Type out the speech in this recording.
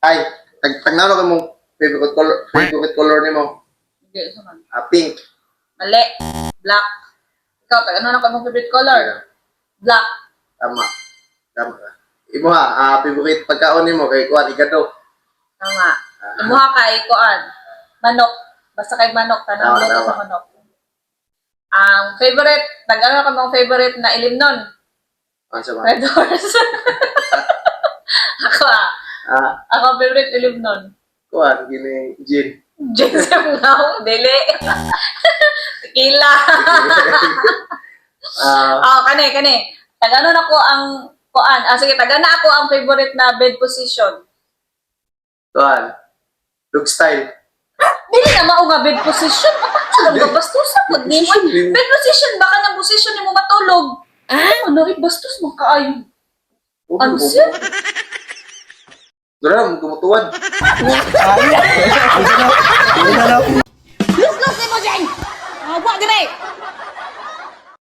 Ay, tagnaw na mo favorite color nimo. Hindi, isa man. Ah, pink. Mali. Black. Ikaw, tag ano na ka mong favorite color? Black. Tama. Tama. Imo ha, favorite pagkaon nimo kay kuan igado. Tama. Imuha kay kuan. Manok. Basta kay manok, tanang Tama, luto tama. sa manok. Ang favorite, tag ano ka mong favorite na ilimnon? Ano sa mga? Red Horse. Ako ah. Ah, Ako favorite ilimnon. Kuan gini gin. Jason Ngao, dili. Tequila. Ah, Oh, kani, kani. Tag ano na ko ang kuan. Ah, sige, taga na ako ang favorite na bed position. Kuan. Dog style. Dili na mao nga bed position. Patay ka bastos sa pud nimo. Position, Bed position baka nang position nimo matulog. Ah? Ano, eh, bastos man kaayo. Ano siya? Dura mo tumutuwad. Lus-lus nimo, Jeng! Wa dire.